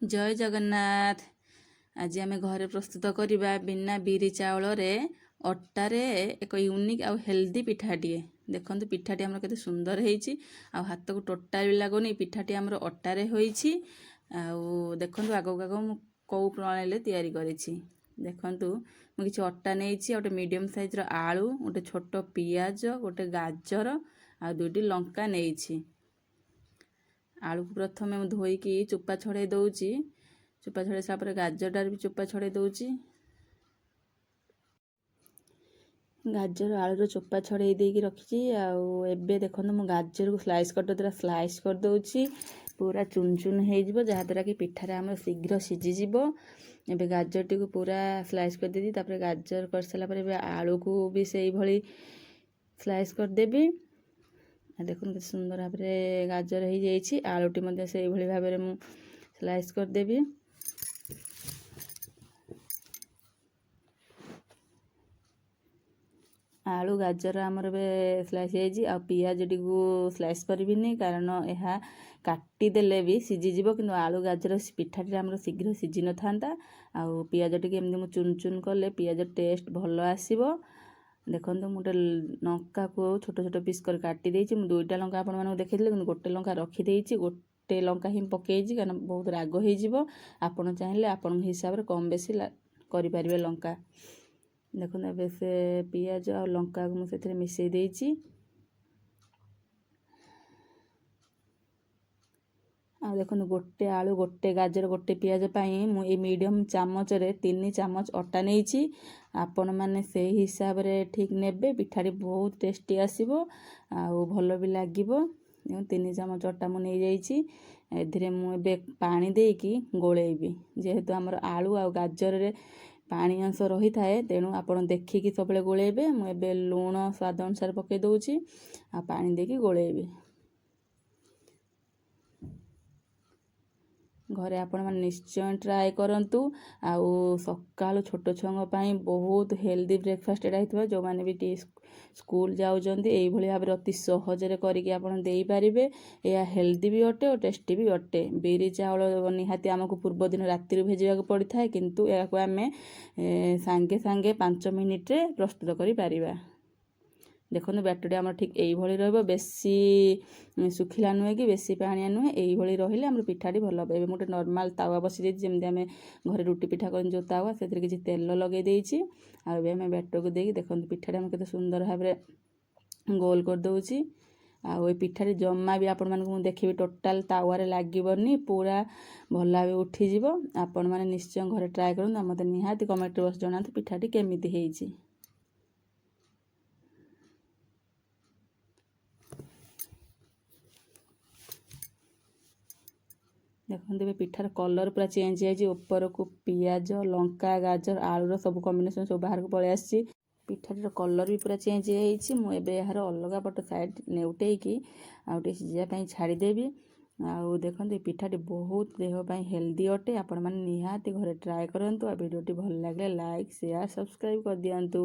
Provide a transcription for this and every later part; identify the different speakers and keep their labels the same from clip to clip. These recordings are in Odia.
Speaker 1: ଜୟ ଜଗନ୍ନାଥ। ଆଜି ଆମେ ଘରେ ପ୍ରସ୍ତୁତ କରିବା ବିନା ବିରି ଚାଉଳରେ ଅଟାରେ ଏକ ୟୁନିକ୍ ଆଉ ହେଲ୍ଦି ପିଠାଟିଏ। ଦେଖନ୍ତୁ, ପିଠାଟି ଆମର କେତେ ସୁନ୍ଦର ହେଇଛି ଆଉ ହାତକୁ ଟୋଟାଲ ବି ଲାଗୁନି। ପିଠାଟି ଆମର ଅଟାରେ ହୋଇଛି। ଆଉ ଦେଖନ୍ତୁ ଆଗକୁ ଆଗକୁ ମୁଁ କେଉଁ ପ୍ରଣାଳୀରେ ତିଆରି କରିଛି। ଦେଖନ୍ତୁ, ମୁଁ କିଛି ଅଟା ନେଇଛି, ଆଉ ଗୋଟେ ମିଡ଼ିୟମ୍ ସାଇଜ୍ର ଆଳୁ, ଗୋଟେ ଛୋଟ ପିଆଜ, ଗୋଟେ ଗାଜର ଆଉ ଦୁଇଟି ଲଙ୍କା ନେଇଛି। ଆଳୁକୁ ପ୍ରଥମେ ମୁଁ ଧୋଇକି ଚୋପା ଛଡ଼େଇ ଦେଉଛି। ଚୋପା ଛଡ଼େଇ ସାରିଲା ପରେ ଗାଜରଟାରେ ବି ଚୋପା ଛଡ଼େଇ ଦେଉଛି। ଗାଜର ଆଳୁର ଚୋପା ଛଡ଼େଇ ଦେଇକି ରଖିଛି। ଆଉ ଏବେ ଦେଖନ୍ତୁ, ମୁଁ ଗାଜରକୁ ସ୍ଲାଇସ୍ କରିଦେଲା, ସ୍ଲାଇସ୍ କରିଦେଉଛି, ପୁରା ଚୁନ ଚୁନ ହେଇଯିବ, ଯାହାଦ୍ୱାରା କି ପିଠାରେ ଆମର ଶୀଘ୍ର ସିଝିଯିବ। ଏବେ ଗାଜରଟିକୁ ପୁରା ସ୍ଲାଇସ୍ କରିଦେଇଛି। ତାପରେ ଗାଜର କରିସାରିଲା ପରେ ଏବେ ଆଳୁକୁ ବି ସେଇଭଳି ସ୍ଲାଇସ୍ କରିଦେବି। ଦେଖନ୍ତୁ, କେତେ ସୁନ୍ଦର ଭାବରେ ଗାଜର ହେଇଯାଇଛି। ଆଳୁଟି ମଧ୍ୟ ସେଇଭଳି ଭାବରେ ମୁଁ ସ୍ଲାଇସ୍ କରିଦେବି। ଆଳୁ ଗାଜର ଆମର ଏବେ ସ୍ଲାଇସ୍ ହେଇଯାଇଛି। ଆଉ ପିଆଜଟିକୁ ସ୍ଲାଇସ୍ କରିବିନି, କାରଣ ଏହା କାଟିଦେଲେ ବି ସିଝିଯିବ, କିନ୍ତୁ ଆଳୁ ଗାଜର ପିଠାଟିରେ ଆମର ଶୀଘ୍ର ସିଝିନଥାନ୍ତା। ଆଉ ପିଆଜ ଟିକେ ଏମିତି ମୁଁ ଚୁନ ଚୁନ କଲେ ପିଆଜ ଟେଷ୍ଟ ଭଲ ଆସିବ। ଦେଖନ୍ତୁ, ମୁଁ ଗୋଟେ ଲଙ୍କାକୁ ଛୋଟ ଛୋଟ ପିସ୍ କରି କାଟି ଦେଇଛି। ମୁଁ ଦୁଇଟା ଲଙ୍କା ଆପଣମାନଙ୍କୁ ଦେଖେଇଥିଲି, କିନ୍ତୁ ଗୋଟେ ଲଙ୍କା ରଖିଦେଇଛି। ଗୋଟେ ଲଙ୍କା ହିଁ ପକେଇଛି, କାରଣ ବହୁତ ରାଗ ହେଇଯିବ। ଆପଣ ଚାହିଁଲେ ଆପଣଙ୍କ ହିସାବରେ କମ୍ ବେଶୀ କରିପାରିବେ ଲଙ୍କା। ଦେଖନ୍ତୁ, ଏବେ ସେ ପିଆଜ ଆଉ ଲଙ୍କାକୁ ମୁଁ ସେଥିରେ ମିଶାଇ ଦେଇଛି। ଆଉ ଦେଖନ୍ତୁ, ଗୋଟେ ଆଳୁ, ଗୋଟେ ଗାଜର, ଗୋଟେ ପିଆଜ ପାଇଁ ମୁଁ ଏଇ ମିଡ଼ିୟମ୍ ଚାମଚରେ 3 ଚାମଚ ଅଟା ନେଇଛି। ଆପଣମାନେ ସେଇ ହିସାବରେ ଠିକ୍ ନେବେ, ପିଠାଟି ବହୁତ ଟେଷ୍ଟି ଆସିବ ଆଉ ଭଲ ବି ଲାଗିବ। 3 ଚାମଚ ଅଟା ମୁଁ ନେଇଯାଇଛି। ଏଥିରେ ମୁଁ ଏବେ ପାଣି ଦେଇକି ଗୋଳେଇବି। ଯେହେତୁ ଆମର ଆଳୁ ଆଉ ଗାଜରରେ ପାଣି ଅଂଶ ରହିଥାଏ, ତେଣୁ ଆପଣ ଦେଖିକି ସବୁବେଳେ ଗୋଳେଇବେ। ମୁଁ ଏବେ ଲୁଣ ସ୍ୱାଦ ଅନୁସାରେ ପକାଇ ଦେଉଛି ଆଉ ପାଣି ଦେଇକି ଗୋଳେଇବି। ଘରେ ଆପଣମାନେ ନିଶ୍ଚୟ ଟ୍ରାଏ କରନ୍ତୁ। ଆଉ ସକାଳୁ ଛୋଟ ଛୁଆଙ୍କ ପାଇଁ ବହୁତ ହେଲ୍ଦି ବ୍ରେକଫାଷ୍ଟ ଏଇଟା ହେଇଥିବ। ଯେଉଁମାନେ ବି ସ୍କୁଲ ଯାଉଛନ୍ତି, ଏଇଭଳି ଭାବରେ ଅତି ସହଜରେ କରିକି ଆପଣ ଦେଇପାରିବେ। ଏହା ହେଲ୍ଦି ବି ଅଟେ ଓ ଟେଷ୍ଟି ବି ଅଟେ। ବିରି ଚାଉଳ ନିହାତି ଆମକୁ ପୂର୍ବ ଦିନ ରାତିରୁ ଭେଜିବାକୁ ପଡ଼ିଥାଏ, କିନ୍ତୁ ଏହାକୁ ଆମେ ସାଙ୍ଗେ ସାଙ୍ଗେ 5 ମିନିଟ୍ରେ ପ୍ରସ୍ତୁତ କରିପାରିବା। ଦେଖନ୍ତୁ, ବ୍ୟାଟରଟି ଆମର ଠିକ୍ ଏଇଭଳି ରହିବ। ବେଶୀ ଶୁଖିଲା ନୁହେଁ କି ବେଶୀ ପାଣିଆ ନୁହେଁ। ଏଇଭଳି ରହିଲେ ଆମର ପିଠାଟି ଭଲ ହେବ। ଏବେ ମୁଁ ଗୋଟେ ନର୍ମାଲ୍ ତାୱା ବସି ଦେଇଛି, ଯେମିତି ଆମେ ଘରେ ରୁଟି ପିଠା କରନ୍ତି ଯେଉଁ ତାୱା, ସେଥିରେ କିଛି ତେଲ ଲଗାଇ ଦେଇଛି। ଆଉ ଏବେ ଆମେ ବ୍ୟାଟରକୁ ଦେଇକି, ଦେଖନ୍ତୁ, ପିଠାଟି ଆମେ କେତେ ସୁନ୍ଦର ଭାବରେ ଗୋଲ କରିଦେଉଛି। ଆଉ ଏ ପିଠାଟି ଜମା ବି ଆପଣମାନଙ୍କୁ ମୁଁ ଦେଖିବି ଟୋଟାଲ୍ ତାୱାରେ ଲାଗିବନି, ପୁରା ଭଲ ଭାବେ ଉଠିଯିବ। ଆପଣମାନେ ନିଶ୍ଚୟ ଘରେ ଟ୍ରାଏ କରନ୍ତୁ ଆଉ ମୋତେ ନିହାତି କମେଣ୍ଟ ବକ୍ସ ଜଣାନ୍ତୁ ପିଠାଟି କେମିତି ହେଇଛି। ଦେଖନ୍ତୁ, ଏବେ ପିଠାର କଲର୍ ପୁରା ଚେଞ୍ଜ ହେଇଯାଇଛି। ଉପରକୁ ପିଆଜ, ଲଙ୍କା, ଗାଜର, ଆଳୁର ସବୁ କମ୍ବିନେସନ୍ ସବୁ ବାହାରକୁ ପଳେଇ ଆସିଛି। ପିଠାଟିର କଲର୍ ବି ପୁରା ଚେଞ୍ଜ ହେଇଯାଇଛି। ମୁଁ ଏବେ ଏହାର ଅଲଗା ପଟ ସାଇଡ଼୍ ନେଉଟେଇକି ଆଉ ଟିକେ ସିଝିବା ପାଇଁ ଛାଡ଼ିଦେବି। ଆଉ ଦେଖନ୍ତୁ, ଏ ପିଠାଟି ବହୁତ ଦେହ ପାଇଁ ହେଲ୍ଦି ଅଟେ। ଆପଣମାନେ ନିହାତି ଘରେ ଟ୍ରାଏ କରନ୍ତୁ। ଆଉ ଭିଡ଼ିଓଟି ଭଲ ଲାଗିଲେ ଲାଇକ୍, ସେୟାର, ସବସ୍କ୍ରାଇବ୍ କରିଦିଅନ୍ତୁ।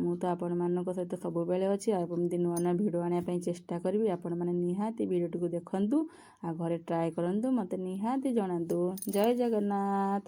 Speaker 1: ମୁଁ ତ ଆପଣମାନଙ୍କ ସହିତ ସବୁବେଳେ ଅଛି ଆଉ ଏମିତି ନୂଆ ନୂଆ ଭିଡ଼ିଓ ଆଣିବା ପାଇଁ ଚେଷ୍ଟା କରିବି। ଆପଣମାନେ ନିହାତି ଭିଡ଼ିଓଟିକୁ ଦେଖନ୍ତୁ ଆଉ ଘରେ ଟ୍ରାଏ କରନ୍ତୁ, ମୋତେ ନିହାତି ଜଣାନ୍ତୁ। ଜୟ ଜଗନ୍ନାଥ।